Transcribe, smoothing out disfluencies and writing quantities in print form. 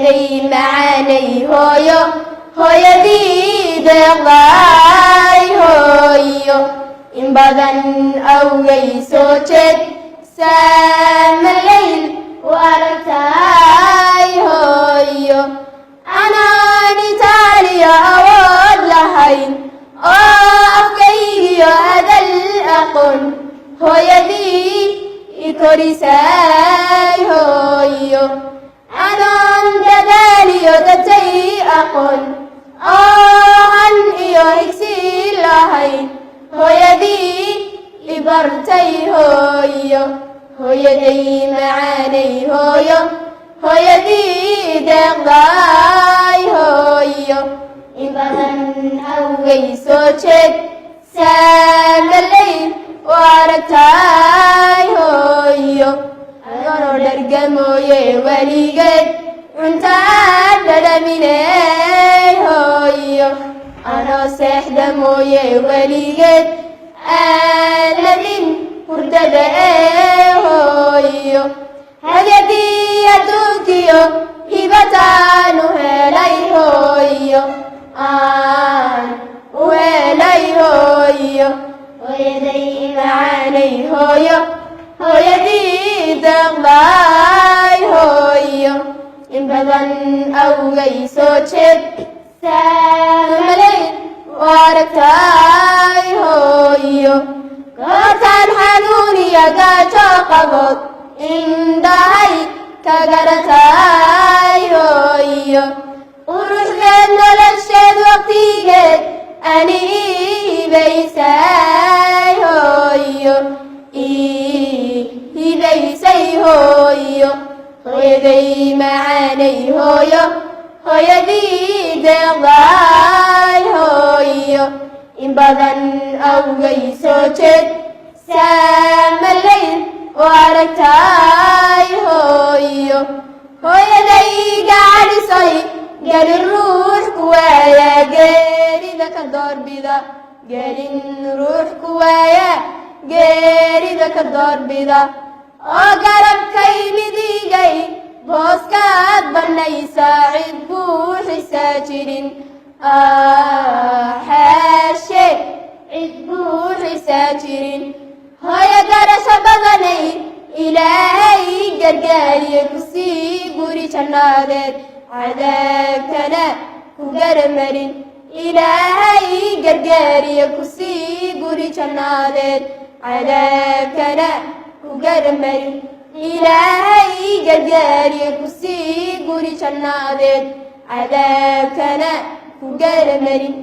Hooyaday macaanay hooyo, hooyadii deeqdaay hooyo, in badan awgay soo jeed saamalayl u aragtaay hooyo. Anaan itaaliyo awood lahayn oo afkaygiyo hadal aqoon, hooyadii i korisay hooyo. Anoon dadaaliyo dadtay aqoon oo han iyo higsi lahayn, hooyadii i bartay hooyo. Hooyaday macaanay hooyo, hooyadii deeqdaay hooyo, in badan awgay soo jeed saamalayn u aragtaay hooyo. Adoonoo dharga mooye weligeed cunto aad dhadhaminey hooyo, anoo seexda mooye weligeed aan labin hurdada ee hooyo. Hadyadii adduunkiyo hibataan u helay hooyo, aan u helay hooyo. Hooyaday macaanay hooyo, hooyadii deeqdaay hooyo, in badan awgay soo jeed saamalayn u aragtaay hooyo. Goortaan xanuuniya gaajo qabood indhahay ka garataay hooyo. Quruxdeed nolosheed waqtigeed ani hibaysay hooyo, hibaysay hooyo. Hooyaday macaanay hooyo, hooyadii deeqdaay hooyo, in badan awgay soo jeed saamalayn u aragtaay hooyo. Hooyaday gacalisay, gelin ruux ku waaya geerida ka doorbida, gelin ruux ku waaya geerida ka doorbida, oo garabkay midigay booskaad bannaysaa cid buuxisaa jirin, xaashe cid buuxisaa jirin. Hooyo garasho badanay, Ilaahay gargaariye kusii guri jannaadeed, cadaabkana ku garamarin. Ilaahay gargaariye kusii guri jannaadeed, cadaabkana ku garamarin. Ilaahay gargaariye kusii guri jannaadeed, cadaabkana ku garamarin.